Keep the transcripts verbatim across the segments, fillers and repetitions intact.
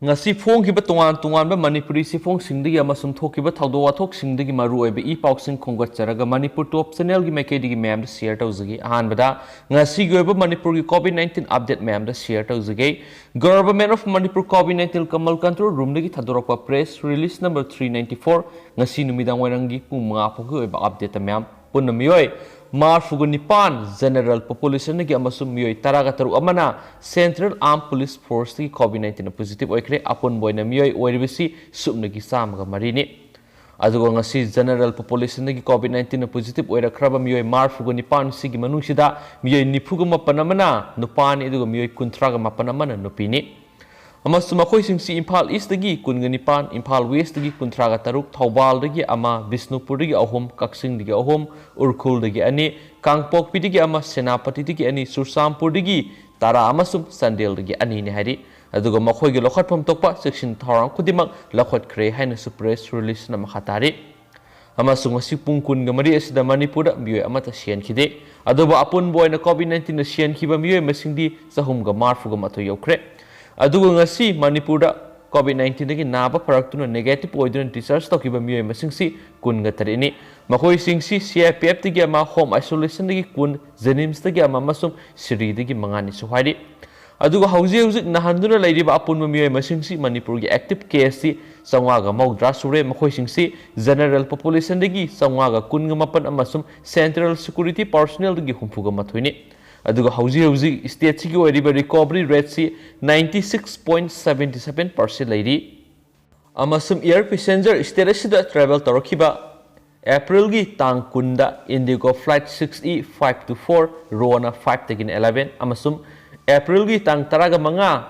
ꯉꯁꯤ ꯐꯣꯡꯈꯤꯕ ꯇꯣꯉꯥꯟ ꯇꯣꯉꯥꯟꯕ ꯃꯅꯤꯄꯨꯔꯤ ꯆꯦꯐꯣꯡꯁꯤꯡꯗꯒꯤ ꯑꯃꯁꯨꯡ ꯊꯣꯛꯈꯤꯕ ꯊꯧꯗꯣꯛ ꯋꯥꯊꯣꯛꯁꯤꯡꯗꯒꯤ ꯃꯔꯨꯑꯣꯏꯕ ꯏ ꯄꯥꯎꯁꯤꯡ ꯈꯣꯝꯒꯠꯆꯔꯒ ꯃꯅꯤꯄꯨꯔ ꯇꯣꯞ ꯆꯦꯅꯦꯜꯒꯤ ꯃꯥꯏꯀꯩꯗꯒꯤ ꯃꯌꯥꯝꯗ ꯁꯤꯌꯔ ꯇꯧꯖꯒꯦ꯫ ꯑꯍꯥꯟꯕꯗ ꯉꯁꯤꯒꯤ ꯑꯣꯏꯕ ꯃꯅꯤꯄꯨꯔꯒꯤ ꯀꯣꯚꯤꯗ ꯅꯥꯏꯟꯇꯤꯟ ꯑꯞꯗꯦꯠ ꯃꯌꯥꯝꯗ ꯁꯤꯌꯔ ꯇꯧꯖꯒꯦ꯫ Government of Manipur COVID nineteen Kamal Control Roomꯗꯒꯤ ꯊꯥꯗꯣꯔꯛꯄ press release number three ninety four, ꯉꯁꯤ ꯅꯨꯃꯤꯗꯥꯡ ꯋꯥꯏꯔꯝꯒꯤ ꯄꯨꯡ ꯃꯉꯥ ꯐꯥꯎꯒꯤ ꯑꯣꯏꯕ ꯑꯞꯗꯦꯠꯇ ꯃꯌꯥꯝ ꯄꯨꯟꯅ ꯃꯤꯑꯣꯏ ꯃꯔꯤꯐꯨꯒ ꯅꯤꯄꯥꯟ general populationꯗꯒꯤ ꯑꯃꯁꯨꯡ ꯃꯤꯑꯣꯏ ꯇꯔꯥꯒ ꯇꯔꯨꯛ ꯑꯃꯅ Central Armed Police Forceꯇꯒꯤ ꯀꯣꯚꯤꯗ ꯅꯥꯏꯟꯇꯤꯟ ꯄꯣꯖꯤꯇꯤꯚ ꯑꯣꯏꯈ꯭ꯔꯦ꯫ ꯑꯄꯨꯟꯕ ꯑꯣꯏꯅ ꯃꯤꯑꯣꯏ ꯑꯣꯏꯔꯤꯕꯁꯤ ꯁꯨꯞꯅꯒꯤ ꯆꯥꯝꯃꯒ ꯃꯔꯤꯅꯤ꯫ ꯑꯗꯨꯒ ꯉꯁꯤ general populationꯗꯒꯤ ꯀꯣꯚꯤꯗ ꯅꯥꯏꯟꯇꯤꯟ ꯄꯣꯖꯤꯇꯤꯚ ꯑꯣꯏꯔꯛꯈ꯭ꯔꯕ ꯃꯤꯑꯣꯏ ꯃꯔꯤꯐꯨꯒ ꯅꯤꯄꯥꯟꯁꯤꯒꯤ ꯃꯅꯨꯡꯁꯤꯗ ꯃꯤꯑꯣꯏ ꯅꯤꯐꯨꯒ ꯃꯥꯄꯟ ꯑꯃꯅ ꯅꯨꯄꯥꯅꯤ, ꯑꯗꯨꯒ ꯃꯤꯑꯣꯏ ꯀꯨꯟꯊ꯭ꯔꯥꯒ ꯃꯥꯄꯟ ꯑꯃꯅ ꯅꯨꯄꯤꯅꯤ꯫ ꯑꯃꯁꯨꯡ ꯃꯈꯣꯏꯁꯤꯡꯁꯤ ꯏꯝꯐꯥꯜ ꯏꯁꯇꯒꯤ ꯀꯨꯟꯒ ꯅꯤꯄꯥꯟ, ꯏꯝꯐꯥꯜ ꯋꯦꯁꯇꯒꯤ ꯀꯨꯟꯊ꯭ꯔꯥꯒ ꯇꯔꯨꯛ, ꯊꯧꯕꯥꯜꯗꯒꯤ ꯑꯃ, ꯕꯤꯁꯅꯨꯄꯨꯔꯗꯒꯤ ꯑꯍꯨꯝ, ꯀꯛꯆꯤꯡꯗꯒꯤ ꯑꯍꯨꯝ, ꯎꯈ꯭ꯔꯨꯜꯗꯒꯤ ꯑꯅꯤ, ꯀꯥꯡꯄꯣꯛꯄꯤꯗꯒꯤ ꯑꯃ, ꯁꯦꯅꯥꯄꯇꯤꯗꯒꯤ ꯑꯅꯤ, ꯆꯨꯔꯆꯥꯟꯄꯨꯔꯗꯒꯤ ꯇꯔꯥ ꯑꯃꯁꯨꯡ ꯆꯥꯟꯗꯦꯜꯗꯒꯤ ꯑꯅꯤꯅꯤ ꯍꯥꯏꯔꯤ꯫ ꯑꯗꯨꯒ ꯃꯈꯣꯏꯒꯤ ꯂꯧꯈꯠꯐꯝ ꯊꯣꯛꯄ ꯆꯦꯛꯁꯤꯟ ꯊꯧꯔꯥꯡ ꯈꯨꯗꯤꯡꯃꯛ ꯂꯧꯈꯠꯈ꯭ꯔꯦ ꯍꯥꯏꯅꯁꯨ press releaseꯅ ꯃꯈꯥ ꯇꯥꯔꯤ꯫ ꯑꯃꯁꯨꯡ ꯉꯁꯤ ꯄꯨꯡ ꯀꯨꯟꯒ ꯃꯔꯤ ꯑꯁꯤꯗ ꯃꯅꯤꯄꯨꯔꯗ ꯃꯤꯑꯣꯏ ꯑꯃꯠꯇ ꯁꯤꯍꯟꯈꯤꯗꯦ꯫ ꯑꯗꯨꯕꯨ ꯑꯄꯨꯟꯕ ꯑꯣꯏꯅ ꯀꯣꯚꯤꯗ ꯅꯥꯏꯟꯇꯤꯟꯅ ꯁꯤꯍꯟꯈꯤꯕ ꯃꯤꯑꯣꯏ ꯃꯁꯤꯡꯗꯤ ꯆꯍꯨꯝꯒ ꯃꯔꯤꯐꯨꯒ ꯃꯥꯊꯣꯏ ꯌꯧꯈ꯭ꯔꯦ꯫ ꯑꯗꯨꯒ ꯉꯁꯤ ꯃꯅꯤꯄꯨꯔꯗ ꯀꯣꯚꯤꯗ ꯅꯥꯏꯟꯇꯤꯟꯗꯒꯤ ꯅꯥꯕ ꯐꯔꯛꯇꯨꯅ negative ꯑꯣꯏꯗꯨꯅ discharge ꯇꯧꯈꯤꯕ ꯃꯤꯑꯣꯏ ꯃꯁꯤꯡꯁꯤ ꯀꯨꯟꯒ ꯇꯔꯦꯠꯅꯤ꯫ ꯃꯈꯣꯏꯁꯤꯡꯁꯤ CIPFꯇꯒꯤ ꯑꯃ, home isolationꯗꯒꯤ ꯀꯨꯟ, JNIMSꯇꯒꯤ ꯑꯃ ꯑꯃꯁꯨꯡ ꯁꯤꯔꯤꯗꯒꯤ ꯃꯉꯥꯅꯤꯁꯨ ꯍꯥꯏꯔꯤ꯫ ꯑꯗꯨꯒ ꯍꯧꯖꯤꯛ ꯍꯧꯖꯤꯛ ꯅꯥꯍꯟꯗꯨꯅ ꯂꯩꯔꯤꯕ ꯑꯄꯨꯟꯕ ꯃꯤꯑꯣꯏ ꯃꯁꯤꯡꯁꯤ ꯃꯅꯤꯄꯨꯔꯒꯤ active caseꯁꯤ ꯆꯥꯝꯃꯉꯥꯒ ꯃꯧꯗ꯭ꯔꯥ ꯁꯨꯔꯦ꯫ ꯃꯈꯣꯏꯁꯤꯡꯁꯤ general populationꯗꯒꯤ ꯆꯥꯝꯃꯉꯥꯒ ꯀꯨꯟꯒ ꯃꯥꯄꯟ ꯑꯃꯁꯨꯡ central security personnelꯗꯒꯤ ꯍꯨꯝꯐꯨꯒ ꯃꯥꯊꯣꯏꯅꯤ꯫ ꯑꯗꯨꯒ ꯍꯧꯖꯤꯛ ꯍꯧꯖꯤꯛ stateꯁꯤꯒꯤ ꯑꯣꯏꯔꯤꯕ recovery rateꯁꯤ ninety six point seventy seven percent ꯂꯩꯔꯤ꯫ ꯑꯃꯁꯨꯡ air passenger state ꯑꯁꯤꯗ travel ꯇꯧꯔꯛꯈꯤꯕ Aprilꯒꯤ ꯇꯥꯡ ꯀꯨꯟꯗ Indigo flight six E five two four, Roana fiveꯇꯒꯤꯅ eleven, ꯑꯃꯁꯨꯡ Aprilꯒꯤ ꯇꯥꯡ ꯇꯔꯥꯒ ꯃꯉꯥ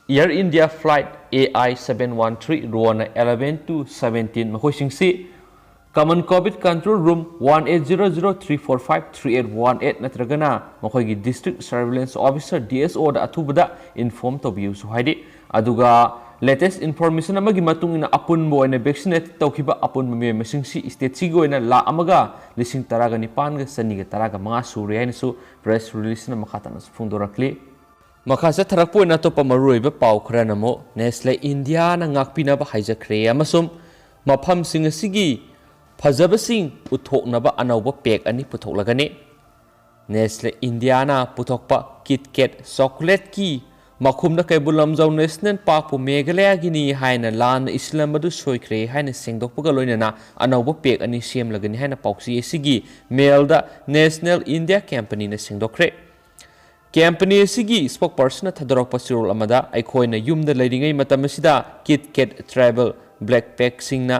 Air India flight AI seven one three, Roana eleven to seventeen, ꯃꯈꯣꯏꯁꯤꯡꯁꯤ Common COVID Control Room one eight zero zero three four five three eight one eight ꯅꯠꯇ꯭ꯔꯒꯅ ꯃꯈꯣꯏꯒꯤ District Surveillance Officer, DSOꯗ ꯑꯊꯨꯕꯗ inform ꯇꯧꯕꯤꯌꯨꯁꯨ ꯍꯥꯏꯔꯤ꯫ ꯑꯗꯨꯒ latest information ꯑꯃꯒꯤ ꯃꯇꯨꯡ ꯏꯟꯅ ꯑꯄꯨꯟꯕ ꯑꯣꯏꯅ vaccinate ꯇꯧꯈꯤꯕ ꯑꯄꯨꯟꯕ ꯃꯤꯑꯣꯏ ꯃꯁꯤꯡꯁꯤ stateꯁꯤꯒꯤ ꯑꯣꯏꯅ ꯂꯥꯈ ꯑꯃꯒ ꯂꯤꯁꯤꯡ ꯇꯔꯥꯒ ꯅꯤꯄꯥꯟꯒ ꯆꯅꯤꯒ ꯇꯔꯥꯒ ꯃꯉꯥ ꯁꯨꯔꯦ ꯍꯥꯏꯅꯁꯨ press releaseꯅ ꯃꯈꯥ ꯇꯥꯅꯁꯨ ꯐꯣꯡꯗꯣꯔꯛꯂꯤ꯫ ꯃꯈꯥ ꯆꯠꯊꯔꯛꯄ ꯑꯣꯏꯅ ꯑꯇꯣꯞꯄ ꯃꯔꯨꯑꯣꯏꯕ ꯄꯥꯎ ꯈꯔꯅ ꯑꯃꯨꯛ ꯅꯦꯁꯂꯦ ꯏꯟꯗꯤꯌꯥꯅ ꯉꯥꯛꯄꯤꯅꯕ ꯍꯥꯏꯖꯈ꯭ꯔꯦ ꯑꯃꯁꯨꯡ ꯃꯐꯝꯁꯤꯡ ꯑꯁꯤꯒꯤ ꯐꯖꯕꯁꯤꯡ ꯎꯠꯊꯣꯛꯅꯕ ꯑꯅꯧꯕ ꯄꯦꯛ ꯑꯅꯤ ꯄꯨꯊꯣꯛꯂꯒꯅꯤ꯫ ꯅꯦꯁꯂꯦ ꯏꯟꯗꯤꯌꯥꯅ ꯄꯨꯊꯣꯛꯄ ꯀꯤꯠ ꯀꯦꯠ ꯆꯣꯀꯣꯂꯦꯠꯀꯤ ꯃꯈꯨꯝꯗ ꯀꯩꯕꯨꯜ ꯂꯝꯖꯥꯎ ꯅꯦꯁꯅꯦꯜ ꯄꯥꯔꯛꯄꯨ ꯃꯦꯘꯥꯂꯌꯥꯒꯤꯅꯤ ꯍꯥꯏꯅ ꯂꯥꯟꯅ ꯏꯁꯤꯜꯂꯝꯕꯗꯨ ꯁꯣꯏꯈ꯭ꯔꯦ ꯍꯥꯏꯅ ꯁꯦꯡꯗꯣꯛꯄꯒ ꯂꯣꯏꯅꯅ ꯑꯅꯧꯕ ꯄꯦꯛ ꯑꯅꯤ ꯁꯦꯝꯂꯒꯅꯤ ꯍꯥꯏꯅ ꯄꯥꯎꯆꯦ ꯑꯁꯤꯒꯤ ꯃꯦꯜꯗ ꯅꯦꯁꯅꯦꯜ ꯏꯟꯗꯤꯌꯥ ꯀꯝꯄꯅꯤꯅ ꯁꯦꯡꯗꯣꯛꯈ꯭ꯔꯦ꯫ ꯀꯝꯄꯅꯤ ꯑꯁꯤꯒꯤ ꯏꯁꯄꯣꯛꯄꯔꯁꯟꯅ ꯊꯥꯗꯣꯔꯛꯄ ꯆꯦꯔꯣꯜ ꯑꯃꯗ, ꯑꯩꯈꯣꯏꯅ ꯌꯨꯝꯗ ꯂꯩꯔꯤꯉꯩ ꯃꯇꯝ ꯑꯁꯤꯗ ꯀꯤꯠ ꯀꯦꯠ ꯇ꯭ꯔꯥꯏꯕꯦꯜ ꯕꯦꯛꯄꯦꯛꯁꯤꯡꯅ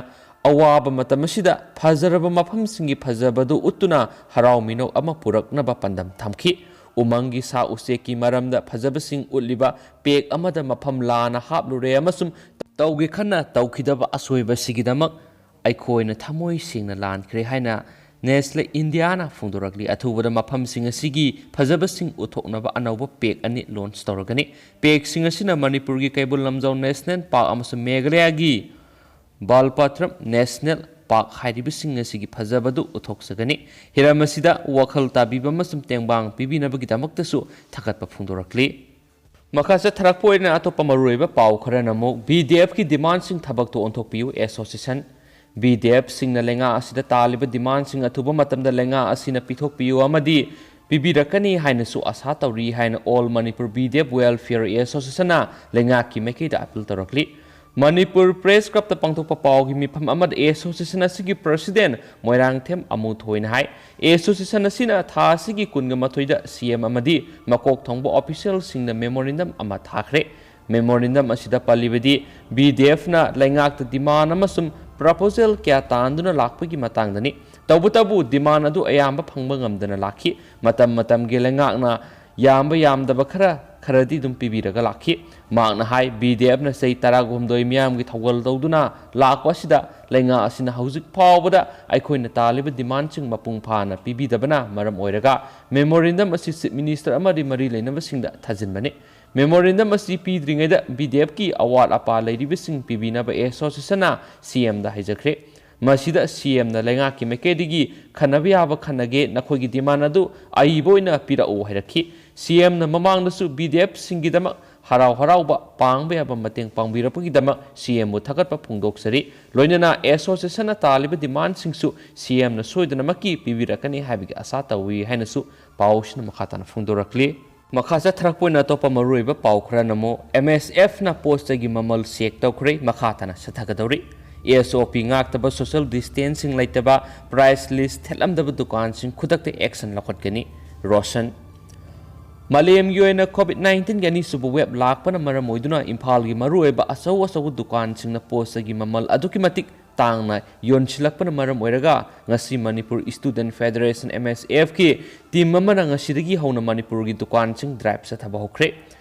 ꯑꯋꯥꯕ ꯃꯇꯝ ꯑꯁꯤꯗ ꯐꯖꯔꯕ ꯃꯐꯝꯁꯤꯡꯒꯤ ꯐꯖꯕꯗꯨ ꯎꯠꯇꯨꯅ ꯍꯔꯥꯎ ꯃꯤꯅꯣꯛ ꯑꯃ ꯄꯨꯔꯛꯅꯕ ꯄꯥꯟꯗꯝ ꯊꯝꯈꯤ꯫ ꯎꯃꯪꯒꯤ ꯁꯥ ꯎꯆꯦꯛꯀꯤ ꯃꯔꯝꯗ ꯐꯖꯕꯁꯤꯡ ꯎꯠꯂꯤꯕ ꯄꯦꯛ ꯑꯃꯗ ꯃꯐꯝ ꯂꯥꯟꯅ ꯍꯥꯞꯂꯨꯔꯦ ꯑꯃꯁꯨꯡ ꯇꯧꯒꯦ ꯈꯟꯅ ꯇꯧꯈꯤꯗꯕ ꯑꯁꯣꯏꯕꯁꯤꯒꯤꯗꯃꯛ ꯑꯩꯈꯣꯏꯅ ꯊꯃꯣꯏ ꯁꯦꯡꯅ ꯂꯥꯟꯈ꯭ꯔꯦ ꯍꯥꯏꯅ ꯅꯦꯁꯂꯦ ꯏꯟꯗꯤꯌꯥꯅ ꯐꯣꯡꯗꯣꯔꯛꯂꯤ꯫ ꯑꯊꯨꯕꯗ ꯃꯐꯝꯁꯤꯡ ꯑꯁꯤꯒꯤ ꯐꯖꯕꯁꯤꯡ ꯎꯠꯊꯣꯛꯅꯕ ꯑꯅꯧꯕ ꯄꯦꯛ ꯑꯅꯤ ꯂꯣꯟꯆ ꯇꯧꯔꯒꯅꯤ꯫ ꯄꯦꯛꯁꯤꯡ ꯑꯁꯤꯅ ꯃꯅꯤꯄꯨꯔꯒꯤ ꯀꯩꯕꯨꯜ ꯂꯝꯖꯥꯎ ꯅꯦꯁꯅꯦꯜ ꯄꯥꯔꯛ ꯑꯃꯁꯨꯡ ꯃꯦꯘꯥꯂꯌꯥꯒꯤ ꯕꯥꯜꯄꯥꯊ꯭ꯔꯝ ꯅꯦꯁꯅꯦꯜ ꯄꯥꯔꯛ ꯍꯥꯏꯔꯤꯕꯁꯤꯡ ꯑꯁꯤꯒꯤ ꯐꯖꯕꯗꯨ ꯎꯠꯊꯣꯛꯆꯒꯅꯤ꯫ ꯍꯤꯔꯝ ꯑꯁꯤꯗ ꯋꯥꯈꯜ ꯇꯥꯕꯤꯕ ꯑꯃꯁꯨꯡ ꯇꯦꯡꯕꯥꯡ ꯄꯤꯕꯤꯅꯕꯒꯤꯗꯃꯛꯇꯁꯨ ꯊꯥꯒꯠꯄ ꯐꯣꯡꯗꯣꯔꯛꯂꯤ꯫ ꯃꯈꯥ ꯆꯠꯊꯔꯛꯄ ꯑꯣꯏꯅ ꯑꯇꯣꯞꯄ ꯃꯔꯨꯑꯣꯏꯕ ꯄꯥꯎ ꯈꯔꯅ ꯑꯃꯨꯛ ꯕꯤ ꯗꯤ ꯑꯦꯐꯀꯤ ꯗꯤꯃꯥꯟꯁꯤꯡ ꯊꯕꯛꯇ ꯑꯣꯟꯊꯣꯛꯄꯤꯌꯨ ꯑꯦꯁꯣꯁꯤꯌꯦꯁꯟ꯫ ꯕꯤ ꯗꯤ ꯑꯦꯐꯁꯤꯡꯅ ꯂꯩꯉꯥꯛ ꯑꯁꯤꯗ ꯇꯥꯜꯂꯤꯕ ꯗꯤꯃꯥꯟꯁꯤꯡ ꯑꯊꯨꯕ ꯃꯇꯝꯗ ꯂꯩꯉꯥꯛ ꯑꯁꯤꯅ ꯄꯤꯊꯣꯛꯄꯤꯌꯨ ꯑꯃꯗꯤ ꯄꯤꯕꯤꯔꯛꯀꯅꯤ ꯍꯥꯏꯅꯁꯨ ꯑꯥꯁꯥ ꯇꯧꯔꯤ ꯍꯥꯏꯅ all Manipur B D F welfare ꯑꯦꯁꯣꯁꯤꯌꯦꯁꯟꯅ ꯂꯩꯉꯥꯛꯀꯤ ꯃꯥꯏꯀꯩꯗ ꯑꯄꯤꯜ ꯇꯧꯔꯛꯂꯤ꯫ ꯃꯅꯤꯄꯨꯔ ꯄ꯭ꯔꯦꯁ ꯀ꯭ꯂꯕꯇ ꯄꯥꯡꯊꯣꯛꯄ ꯄꯥꯎꯒꯤ ꯃꯤꯐꯝ ꯑꯃꯗ ꯑꯦꯁꯣꯁꯤꯌꯦꯁꯟ ꯑꯁꯤꯒꯤ ꯄ꯭ꯔꯁꯤꯗꯦꯟ ꯃꯣꯏꯔꯥꯡꯊꯦꯝ ꯑꯃꯨꯊꯣꯏꯅ ꯍꯥꯏ, ꯑꯦꯁꯣꯁꯤꯌꯦꯁꯟ ꯑꯁꯤꯅ ꯊꯥ ꯑꯁꯤꯒꯤ ꯀꯨꯟꯒ ꯃꯥꯊꯣꯏꯗ ꯁꯤ ꯑꯦꯝ ꯑꯃꯗꯤ ꯃꯀꯣꯛ ꯊꯣꯡꯕ ꯑꯣꯐꯤꯁꯤꯌꯦꯜꯁꯤꯡꯗ ꯃꯦꯃꯣꯔꯦꯟꯗꯝ ꯑꯃ ꯊꯥꯈ꯭ꯔꯦ꯫ ꯃꯦꯃꯣꯔꯦꯟꯗꯝ ꯑꯁꯤꯗ ꯄꯜꯂꯤꯕꯗꯤ ꯕꯤ ꯗꯤ ꯑꯦꯐꯅ ꯂꯩꯉꯥꯛꯇ ꯗꯤꯃꯥꯟ ꯑꯃꯁꯨꯡ ꯄ꯭ꯔꯄꯣꯖꯦꯜ ꯀꯌꯥ ꯇꯥꯟꯗꯨꯅ ꯂꯥꯛꯄꯒꯤ ꯃꯇꯥꯡꯗꯅꯤ꯫ ꯇꯧꯕꯇꯕꯨ ꯗꯤꯃꯥꯟ ꯑꯗꯨ ꯑꯌꯥꯝꯕ ꯐꯪꯕ ꯉꯝꯗꯅ ꯂꯥꯛꯈꯤ꯫ ꯃꯇꯝ ꯃꯇꯝꯒꯤ ꯂꯩꯉꯥꯛꯅ ꯌꯥꯝꯕ ꯌꯥꯝꯗꯕ ꯈꯔ ꯈꯔꯗꯤ ꯑꯗꯨꯝ ꯄꯤꯕꯤꯔꯒ ꯂꯥꯛꯈꯤ꯫ ꯃꯍꯥꯛꯅ ꯍꯥꯏ, ꯕꯤ ꯗꯤ ꯑꯦꯐꯅ ꯆꯍꯤ ꯇꯔꯥꯍꯨꯝꯗꯣꯏ ꯃꯤꯌꯥꯝꯒꯤ ꯊꯧꯒꯜ ꯇꯧꯗꯨꯅ ꯂꯥꯛꯄ ꯑꯁꯤꯗ ꯂꯩꯉꯥꯛ ꯑꯁꯤꯅ ꯍꯧꯖꯤꯛ ꯐꯥꯎꯕꯗ ꯑꯩꯈꯣꯏꯅ ꯇꯥꯜꯂꯤꯕ ꯗꯤꯃꯥꯟꯁꯤꯡ ꯃꯄꯨꯡ ꯐꯥꯅ ꯄꯤꯕꯤꯗꯕꯅ ꯃꯔꯝ ꯑꯣꯏꯔꯒ ꯃꯦꯃꯣꯔꯦꯟꯗꯝ ꯑꯁꯤ ꯆꯤꯐ ꯃꯤꯅꯤꯁꯇꯔ ꯑꯃꯗꯤ ꯃꯔꯤ ꯂꯩꯅꯕꯁꯤꯡꯗ ꯊꯥꯖꯤꯟꯕꯅꯤ꯫ ꯃꯦꯃꯣꯔꯦꯟꯗꯝ ꯑꯁꯤ ꯄꯤꯗ꯭ꯔꯤꯉꯩꯗ ꯕꯤ ꯗꯤ ꯑꯦꯐꯀꯤ ꯑꯋꯥꯠ ꯑꯄꯥ ꯂꯩꯔꯤꯕꯁꯤꯡ ꯄꯤꯕꯤꯅꯕ ꯑꯦꯁꯣꯁꯤꯌꯦꯁꯟꯅ ꯁꯤ ꯑꯦꯝꯗ ꯍꯥꯏꯖꯈ꯭ꯔꯦ꯫ ꯃꯁꯤꯗ ꯁꯤ ꯑꯦꯝꯅ ꯂꯩꯉꯥꯛꯀꯤ ꯃꯥꯏꯀꯩꯗꯒꯤ ꯈꯟꯅꯕ ꯌꯥꯕ ꯈꯟꯅꯒꯦ, ꯅꯈꯣꯏꯒꯤ ꯗꯤꯃꯥꯟ ꯑꯗꯨ ꯑꯏꯕ ꯑꯣꯏꯅ ꯄꯤꯔꯛꯎ ꯍꯥꯏꯔꯛꯈꯤ꯫ ꯁꯤ ꯑꯦꯝꯅ ꯃꯃꯥꯡꯗꯁꯨ ꯕꯤ ꯗꯤ ꯑꯦꯐꯁꯤꯡꯒꯤꯗꯃꯛ ꯍꯔꯥꯎ ꯍꯔꯥꯎꯕ ꯄꯥꯡꯕ ꯌꯥꯕ ꯃꯇꯦꯡ ꯄꯥꯡꯕꯤꯔꯛꯄꯒꯤꯗꯃꯛ ꯁꯤ ꯑꯦꯝꯕꯨ ꯊꯥꯒꯠꯄ ꯐꯣꯡꯗꯣꯛꯆꯔꯤ꯫ ꯂꯣꯏꯅꯅ ꯑꯦꯁꯣꯁꯤꯌꯦꯁꯟꯅ ꯇꯥꯜꯂꯤꯕ ꯗꯤꯃꯥꯟꯁꯤꯡꯁꯨ ꯁꯤ ꯑꯦꯝꯅ ꯁꯣꯏꯗꯅꯃꯛꯀꯤ ꯄꯤꯕꯤꯔꯛꯀꯅꯤ ꯍꯥꯏꯕꯒꯤ ꯑꯥꯁꯥ ꯇꯧꯏ ꯍꯥꯏꯅꯁꯨ ꯄꯥꯎꯁꯤꯅ ꯃꯈꯥ ꯇꯥꯅ ꯐꯣꯡꯗꯣꯔꯛꯂꯤ꯫ ꯃꯈꯥ ꯆꯠꯊꯔꯛꯄ ꯑꯣꯏꯅ ꯑꯇꯣꯞꯄ ꯃꯔꯨꯑꯣꯏꯕ ꯄꯥꯎ ꯈꯔꯅ ꯑꯃꯨꯛ ꯑꯦꯝ ꯑꯦꯁ ꯑꯦꯐꯅ ꯄꯣꯠ ꯆꯩꯒꯤ ꯃꯃꯜ ꯆꯦꯛ ꯇꯧꯈ꯭ꯔꯦ꯫ ꯃꯈꯥ ꯇꯥꯅ ꯆꯠꯊꯒꯗꯧꯔꯤ꯫ ꯑꯦꯁ ꯑꯣ ꯄꯤ ꯉꯥꯛꯇꯕ, ꯁꯣꯁꯤꯌꯦꯜ ꯗꯤꯁꯇꯦꯟꯁꯤꯡ ꯂꯩꯇꯕ, ꯄ꯭ꯔꯥꯏꯁ ꯂꯤꯁ ꯊꯦꯠꯂꯝꯗꯕ ꯗꯨꯀꯥꯟꯁꯤꯡ ꯈꯨꯗꯛꯇ ꯑꯦꯛꯁꯟ ꯂꯧꯈꯠꯀꯅꯤ꯫ ꯔꯣꯁꯟ꯫ ꯃꯥꯂꯦꯝꯒꯤ ꯑꯣꯏꯅ ꯀꯣꯚꯤꯗ ꯅꯥꯏꯟꯇꯤꯟꯒꯤ ꯑꯅꯤꯁꯨꯕ ꯋꯦꯕ ꯂꯥꯛꯄꯅ ꯃꯔꯝ ꯑꯣꯏꯗꯨꯅ ꯏꯝꯐꯥꯜꯒꯤ ꯃꯔꯨꯑꯣꯏꯕ ꯑꯆꯧ ꯑꯆꯧꯕ ꯗꯨꯀꯥꯟꯁꯤꯡꯅ ꯄꯣꯠ ꯆꯩꯒꯤ ꯃꯃꯜ ꯑꯗꯨꯛꯀꯤ ꯃꯇꯤꯛ ꯇꯥꯡꯅ ꯌꯣꯟꯁꯤꯜꯂꯛꯄꯅ ꯃꯔꯝ ꯑꯣꯏꯔꯒ ꯉꯁꯤ Manipur student federation, M S ꯑꯦꯐꯀꯤ team ꯑꯃꯅ ꯉꯁꯤꯗꯒꯤ ꯍꯧꯅ ꯃꯅꯤꯄꯨꯔꯒꯤ ꯗꯨꯀꯥꯟꯁꯤꯡ ꯗ꯭ꯔꯥꯏꯚ ꯆꯠꯊꯕ ꯍꯧꯈ꯭ꯔꯦ꯫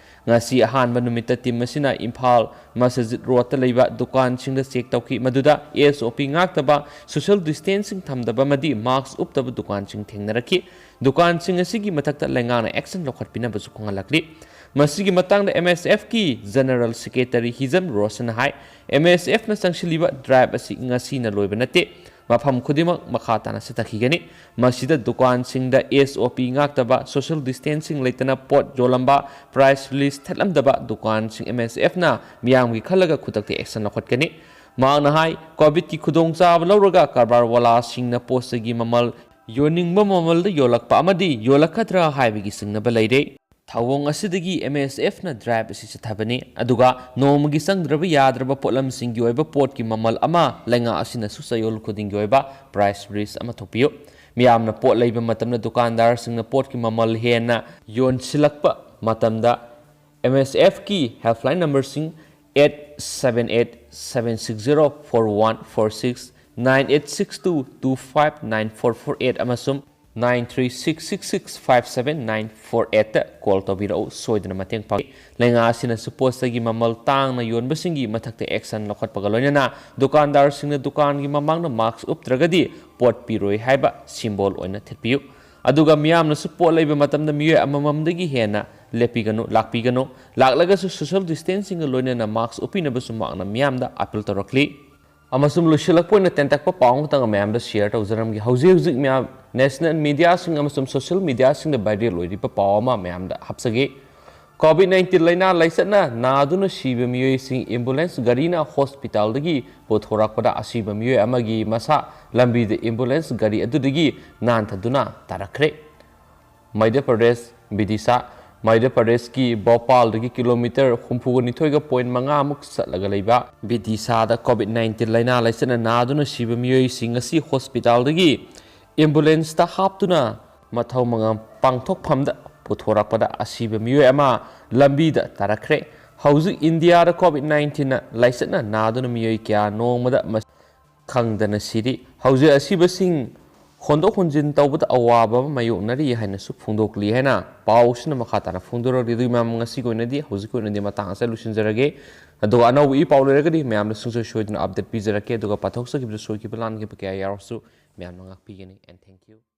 ꯉꯁꯤ ꯑꯍꯥꯟꯕ ꯅꯨꯃꯤꯠꯇ ꯇꯤꯝ ꯑꯁꯤꯅ ꯏꯝꯐꯥꯜ ꯃꯁꯖꯤꯗ ꯔꯣꯗꯇ ꯂꯩꯕ ꯗꯨꯀꯥꯟꯁꯤꯡꯗ ꯆꯦꯛ ꯇꯧꯈꯤ, ꯃꯗꯨꯗ ꯑꯦꯁ ꯑꯣ ꯄꯤ ꯉꯥꯛꯇꯕ, ꯁꯣꯁꯤꯌꯦꯜ ꯗꯤꯁꯇꯦꯟꯁꯤꯡ ꯊꯝꯗꯕ ꯑꯃꯗꯤ ꯃꯥꯁꯛ ꯎꯞꯇꯕ ꯗꯨꯀꯥꯟꯁꯤꯡ ꯊꯦꯡꯅꯔꯛꯈꯤ꯫ ꯗꯨꯀꯥꯟꯁꯤꯡ ꯑꯁꯤꯒꯤ ꯃꯊꯛꯇ ꯂꯩꯉꯥꯛꯅ ꯑꯦꯛꯁꯟ ꯂꯧꯈꯠꯄꯤꯅꯕꯁꯨ ꯈꯪꯍꯜꯂꯛꯂꯤ꯫ ꯃꯁꯤꯒꯤ ꯃꯇꯥꯡꯗ ꯑꯦꯝ ꯑꯦꯁ ꯑꯦꯐꯀꯤ ꯖꯦꯅꯔꯦꯜ ꯁꯦꯀ꯭ꯔꯦꯇꯔꯤ ꯍꯤꯖꯝ ꯔꯣꯁꯟꯅ ꯍꯥꯏ, ꯑꯦꯝ ꯑꯦꯁ ꯑꯦꯐꯅ ꯆꯪꯁꯤꯜꯂꯤꯕ ꯗ꯭ꯔꯥꯏꯚ ꯑꯁꯤ ꯉꯁꯤꯅ ꯂꯣꯏꯕ ꯅꯠꯇꯦ꯫ ꯃꯐꯝ ꯈꯨꯗꯤꯡꯃꯛ ꯃꯈꯥ ꯇꯥꯅ ꯆꯠꯊꯈꯤꯒꯅꯤ꯫ ꯃꯁꯤꯗ ꯗꯨꯀꯥꯟꯁꯤꯡꯗ ꯑꯦꯁ ꯑꯣ ꯄꯤ ꯉꯥꯛꯇꯕ, ꯁꯣꯁꯤꯌꯦꯜ ꯗꯤꯁꯇꯦꯟꯁꯤꯡ ꯂꯩꯇꯅ ꯄꯣꯠ ꯌꯣꯜꯂꯝꯕ, ꯄ꯭ꯔꯥꯏꯁ ꯂꯤꯁ ꯊꯦꯠꯂꯝꯗꯕ ꯗꯨꯀꯥꯟꯁꯤꯡ ꯑꯦꯝ ꯑꯦꯁ ꯑꯦꯐꯅ ꯃꯤꯌꯥꯝꯒꯤ ꯈꯜꯂꯒ ꯈꯨꯗꯛꯇ ꯑꯦꯛꯁꯟ ꯂꯧꯈꯠꯀꯅꯤ꯫ ꯃꯍꯥꯛꯅ ꯍꯥꯏ, ꯀꯣꯚꯤꯗꯀꯤ ꯈꯨꯗꯣꯡꯆꯥꯕ ꯂꯧꯔꯒ ꯀꯔꯕꯥꯔ ꯋꯥꯂꯥꯁꯤꯡꯅ ꯄꯣꯠ ꯆꯩꯒꯤ ꯃꯃꯜ ꯌꯣꯟꯅꯤꯡꯕ ꯃꯃꯜꯗ ꯌꯣꯜꯂꯛꯄ ꯑꯃꯗꯤ ꯌꯣꯜꯂꯛꯀꯗ꯭ꯔꯥ ꯍꯥꯏꯕꯒꯤ ꯆꯤꯡꯅꯕ ꯂꯩꯔꯦ꯫ ꯊꯧꯑꯣꯡ ꯑꯁꯤꯗꯒꯤ ꯑꯦꯝ ꯑꯦꯁ ꯑꯦꯐꯅ ꯗ꯭ꯔꯥꯏꯚ ꯑꯁꯤ ꯆꯠꯊꯕꯅꯤ, ꯑꯗꯨꯒ ꯅꯣꯡꯃꯒꯤ ꯆꯪꯗ꯭ꯔꯕ ꯌꯥꯗ꯭ꯔꯕ ꯄꯣꯠꯂꯝꯁꯤꯡꯒꯤ ꯑꯣꯏꯕ ꯄꯣꯠꯀꯤ ꯃꯃꯜ ꯑꯃ ꯂꯩꯉꯥꯛ ꯑꯁꯤꯅꯁꯨ ꯆꯌꯣꯜ ꯈꯨꯗꯤꯡꯒꯤ ꯑꯣꯏꯕ ꯄ꯭ꯔꯥꯏꯁ ꯔꯤꯁ ꯑꯃ ꯊꯣꯛꯄꯤꯌꯨ꯫ ꯃꯤꯌꯥꯝꯅ ꯄꯣꯠ ꯂꯩꯕ ꯃꯇꯝꯗ ꯗꯨꯀꯥꯟꯗꯥꯔꯁꯤꯡꯅ ꯄꯣꯠꯀꯤ ꯃꯃꯜ ꯍꯦꯟꯅ ꯌꯣꯟꯁꯤꯜꯂꯛꯄ ꯃꯇꯝꯗ ꯑꯦꯝ ꯑꯦꯁ ꯑꯦꯐꯀꯤ ꯍꯦꯜꯞꯂꯥꯏꯟ ꯅꯝꯕꯔꯁꯤꯡ eight seven eight seven six zero four one four six, nine eight six two two five nine four four eight ꯑꯃꯁꯨꯡ nine three six six six five seven nine four ꯑꯩꯠꯇ call ꯇꯧꯕꯤꯔꯛꯎ, ꯁꯣꯏꯗꯅ ꯃꯇꯦꯡ ꯄꯥꯡꯏ꯫ ꯂꯩꯉꯥꯛ ꯑꯁꯤꯅꯁꯨ ꯄꯣꯠ ꯆꯩꯒꯤ ꯃꯃꯜ ꯇꯥꯡꯅ ꯌꯣꯟꯕꯁꯤꯡꯒꯤ ꯃꯊꯛꯇ ꯑꯦꯛꯁꯟ ꯂꯧꯈꯠꯄꯒ ꯂꯣꯏꯅꯅ ꯗꯨꯀꯥꯟꯗꯥꯔꯁꯤꯡꯅ ꯗꯨꯀꯥꯟꯒꯤ ꯃꯃꯥꯡꯗ ꯃꯥꯁꯛ ꯎꯞꯇ꯭ꯔꯒꯗꯤ ꯄꯣꯠ ꯄꯤꯔꯣꯏ ꯍꯥꯏꯕ ꯁꯤꯝꯕꯣꯜ ꯑꯣꯏꯅ ꯊꯦꯠꯄꯤꯌꯨ꯫ ꯑꯗꯨꯒ ꯃꯤꯌꯥꯝꯅꯁꯨ ꯄꯣꯠ ꯂꯩꯕ ꯃꯇꯝꯗ ꯃꯤꯑꯣꯏ ꯑꯃꯃꯝꯗꯒꯤ ꯍꯦꯟꯅ ꯂꯦꯞꯄꯤꯒꯅꯨ, ꯂꯥꯛꯄꯤꯒꯅꯨ꯫ ꯂꯥꯛꯂꯒꯁꯨ ꯁꯣꯁꯤꯌꯦꯜ ꯗꯤꯁꯇꯦꯟꯁꯤꯡꯒ ꯂꯣꯏꯅꯅ ꯃꯥꯁꯛ ꯎꯞꯄꯤꯅꯕꯁꯨ ꯃꯍꯥꯛꯅ ꯃꯤꯌꯥꯝꯗ ꯑꯥꯄꯤꯜ ꯇꯧꯔꯛꯂꯤ꯫ ꯑꯃꯁꯨꯡ ꯂꯣꯏꯁꯤꯜꯂꯛꯄ ꯑꯣꯏꯅ ꯇꯦꯟꯇꯛꯄ ꯄꯥꯎ ꯑꯃꯇꯪ ꯃꯌꯥꯝꯗ ꯁꯤꯌꯔ ꯇꯧꯖꯔꯝꯒꯦ꯫ ꯍꯧꯖꯤꯛ ꯍꯧꯖꯤꯛ ꯃꯌꯥꯝ ꯅꯦꯁꯅꯦꯜ ꯃꯤꯗꯤꯌꯥꯁꯤꯡ ꯑꯃꯁꯨꯡ ꯁꯣꯁꯤꯌꯦꯜ ꯃꯤꯗꯤꯌꯥꯁꯤꯡꯗ ꯚꯥꯏꯔꯦꯜ ꯑꯣꯏꯔꯤꯕ ꯄꯥꯎ ꯑꯃ ꯃꯌꯥꯝꯗ ꯍꯥꯞꯆꯒꯦ꯫ ꯀꯣꯚꯤꯗ ꯅꯥꯏꯟꯇꯤꯟ ꯂꯥꯏꯅꯥ ꯂꯥꯏꯆꯠꯅ ꯅꯥꯗꯨꯅ ꯁꯤꯕ ꯃꯤꯑꯣꯏꯁꯤꯡ ꯑꯦꯝꯕꯨꯂꯦꯟꯁ ꯒꯥꯔꯤꯅ ꯍꯣꯁꯄꯤꯇꯥꯜꯗꯒꯤ ꯄꯨꯊꯣꯔꯛꯄꯗ ꯑꯁꯤꯕ ꯃꯤꯑꯣꯏ ꯑꯃꯒꯤ ꯃꯁꯥ ꯂꯝꯕꯤꯗ ꯑꯦꯝꯕꯨꯂꯦꯟꯁ ꯒꯥꯔꯤ ꯑꯗꯨꯗꯒꯤ ꯅꯥꯟꯊꯗꯨꯅ ꯇꯥꯔꯛꯈ꯭ꯔꯦ꯫ ꯃꯙ꯭ꯌ ꯄ꯭ꯔꯗꯦꯁ, ꯕꯤꯗꯤꯁꯥ꯫ ꯃꯙ꯭ꯌ ꯄ꯭ꯔꯗꯦꯁꯀꯤ ꯚꯣꯄꯥꯜꯗꯒꯤ ꯀꯤꯂꯣꯃꯤꯇꯔ ꯍꯨꯝꯐꯨꯒ ꯅꯤꯊꯣꯏꯒ ꯄꯣꯏꯟ ꯃꯉꯥꯃꯨꯛ ꯆꯠꯂꯒ ꯂꯩꯕ ꯕꯤꯗꯤꯁꯥꯗ ꯀꯣꯚꯤꯗ ꯅꯥꯏꯟꯇꯤꯟ ꯂꯥꯏꯅꯥ ꯂꯥꯏꯆꯠꯅ ꯅꯥꯗꯨꯅ ꯁꯤꯕ ꯃꯤꯑꯣꯏꯁꯤꯡ ꯑꯁꯤ ꯍꯣꯁꯄꯤꯇꯥꯜꯗꯒꯤ ꯑꯦꯝꯕꯨꯂꯦꯟꯁꯇ ꯍꯥꯞꯇꯨꯅ ꯃꯊꯧ ꯃꯉꯝ ꯄꯥꯡꯊꯣꯛꯐꯝꯗ ꯄꯨꯊꯣꯔꯛꯄꯗ ꯑꯁꯤꯕ ꯃꯤꯑꯣꯏ ꯑꯃ ꯂꯝꯕꯤꯗ ꯇꯥꯔꯛꯈ꯭ꯔꯦ꯫ ꯍꯧꯖꯤꯛ ꯏꯟꯗꯤꯌꯥꯗ ꯀꯣꯚꯤꯗ ꯅꯥꯏꯟꯇꯤꯟ ꯂꯥꯏꯆꯠꯅ ꯅꯥꯗꯨꯅ ꯃꯤꯑꯣꯏ ꯀꯌꯥ ꯅꯣꯡꯃꯗ ꯃꯁꯤꯡ ꯈꯪꯗꯅ ꯁꯤꯔꯤ꯫ ꯍꯧꯖꯤꯛ ꯑꯁꯤꯕꯁꯤꯡ ꯍꯣꯟꯗꯣꯛ ꯍꯣꯟꯖꯤꯟ ꯇꯧꯕꯗ ꯑꯋꯥꯕ ꯑꯃ ꯃꯥꯌꯣꯛꯅꯔꯤ ꯍꯥꯏꯅꯁꯨ ꯐꯣꯡꯗꯣꯛꯂꯤ ꯍꯥꯏꯅ ꯄꯥꯎꯁꯤꯅ ꯃꯈꯥ ꯇꯥꯅ ꯐꯣꯡꯗꯣꯔꯛꯂꯤ꯫ ꯑꯗꯨꯒꯤ ꯃꯌꯥꯝ, ꯉꯁꯤꯒꯤ ꯑꯣꯏꯅꯗꯤ, ꯍꯧꯖꯤꯛꯀꯤ ꯑꯣꯏꯅꯗꯤ ꯃꯇꯥꯡ ꯑꯁꯤꯗ ꯂꯣꯏꯁꯤꯟꯖꯔꯒꯦ꯫ ꯑꯗꯨꯒ ꯑꯅꯧꯕ ꯏ ꯄꯥꯎ ꯂꯩꯔꯒꯗꯤ ꯃꯌꯥꯝꯗ ꯁꯨꯡꯁꯣꯏ ꯁꯣꯏꯗꯅ ꯑꯞꯗꯦꯠ ꯄꯤꯖꯔꯛꯀꯦ꯫ ꯑꯗꯨꯒ ꯄꯥꯊꯣꯛꯆꯈꯤꯕꯗ ꯁꯣꯏꯈꯤꯕ ꯂꯥꯟꯈꯤꯕ ꯀꯌꯥ ꯌꯥꯎꯔꯁꯨ ꯃꯌꯥꯝꯅ ꯉꯥꯛꯄꯤꯒꯅꯤ꯫ And thank you꯫